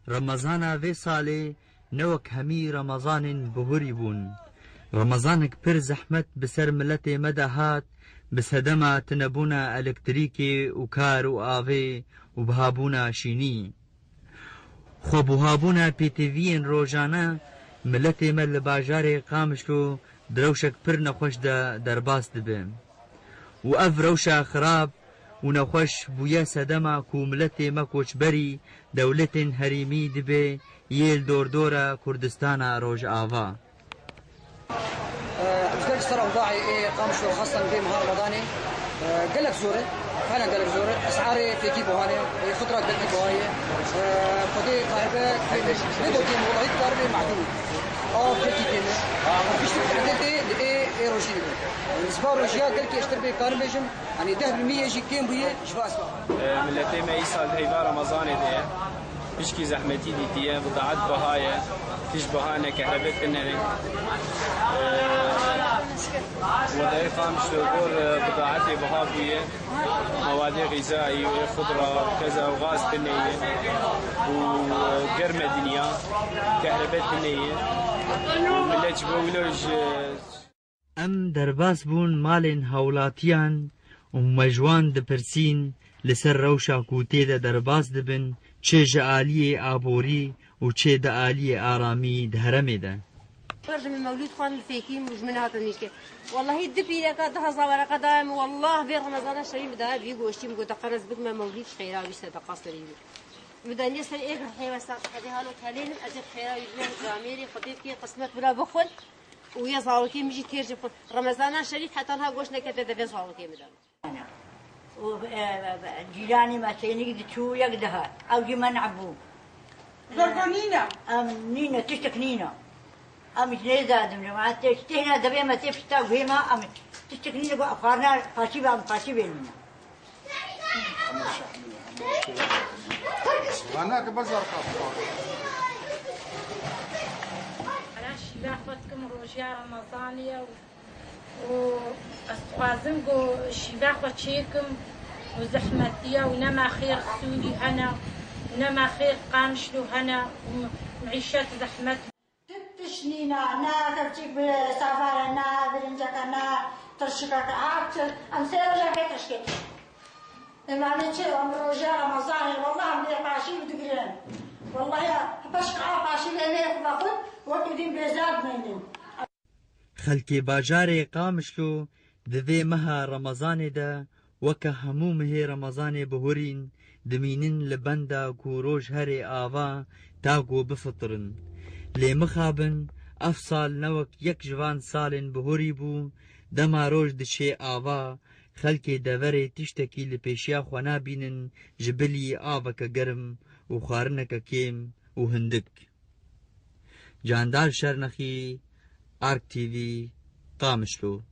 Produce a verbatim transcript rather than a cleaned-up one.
Remezana vê salê ne wek hemî Remezanên bihurî bûn. Remezanek pir zehmet bi ser miletê me de hat, bi sedema tinebûna elektrîkê û kar û avê û bihabûna şînî. Xwebuhabûna pêtiviyên rojane miletê me li bajarê Qamişlo di rewşek pir nexweş de derbas dibe. Û ev rewşa xirab û nexweş bûye sedema ku miletê me koçberî dewletên herêmî dibe yê li dordora Kurdistana Rojava. Em ji ber ser ewdayê ê Qamişlo xastan vê meha Ramadanê, e, gelek zor e. Fehlen gelek zor e. Esarê fêkî buha ne. Ê xudra gelkî buha ye. E, Xwedê kahibe kêm e. Ne got kêm, welaî karibê mehdûd. Av gelkî kêm e. Piştî hede tê li ê, ê rojî dibe. Nisba rojiya gelkî ez tir bê karim bêjim. Yanî deh bi miyê jî kêm bûye ji va esbab. E, miletê me îsal heyva Ramazanê de ye. Pişkî zehmetî dîtiye, bidaet biha ye. Tij biha ne, kehrebe tine. E, Welayê Qamişlo gor, e, bidaetê biha bûye. Mewadê xîzayî û xudra, keza û gaz tine ye. Û, e, germe dinya, kehrebe tine ye. Û milet ji bo wilo ji Em derbas bûn malên hawlatiyan û me ji wan dipirsîn li ser rewşa ku tê de derbas dibin, çi ji aliyê aborî û çi di aliyê aramî di herêmê de. Ji min mewlûd xwend li fêkî û ji min hatin nîşke. Wellahî du pîreka du hezar wereka daye min, wellah vê Remezana şerî min daye vî goştî min got, "Qerez bikme mewlûd xêra wî sedeqa serî wî." Min daniye ser êk hêwe sat hevê halo telênim, ez ê xêra wî bime camêrê Xwedê kê qismet bila bixwin. Û ya zarokê min jî têr ji xwe. Remezana şerîf heta niha goş nekete devê zarokê min de. Û, e, e, e, cîranê me sênik diçû yek dihat. Ew jî men'a bû. Zergo nîne. Em nîne, tiştek nîne. Em ji nêza dimre. Ma tê, têhna devê me tê pişta guhê me, em tiştek nîne ku xwarina paşî be, em paşî bênîne. Ana şîva xwe dikim rojiya Remezanê ye û ez dixwazim ku şîva xwe çêkim û zehmetiya û nema xêr Sûrî hene, nema xêr Qamişlo hene û meîşet zehmet. Tişt nîna, na kevçîk bi savare, na birinceke, na tirşikeke, a çi, em sê roja vê tirşikê dişin. Em anê çi, em roja Remezanê, wallah em bê paşî digirin. Wallahi, paşka a paşî lê nê xwe xwe, wekî din bêzar dimînin. Xelkê bajarê Qamişlo di vê meha Remezanê de weke hemû mehê Remezanê bihurîn, dimînin li benda ku roj herê ava ta ku bifitirin. Lê mixabin, ev sal ne wek yek ji van salên bihurî bû, dema roj diçê ava, xelkê deverê tiştekî li pêşiya xwe nabînin, ji bilî aveke germ û xwarineke kêm û hindik. Candar Şernexî, Ark T V, Qamişlo.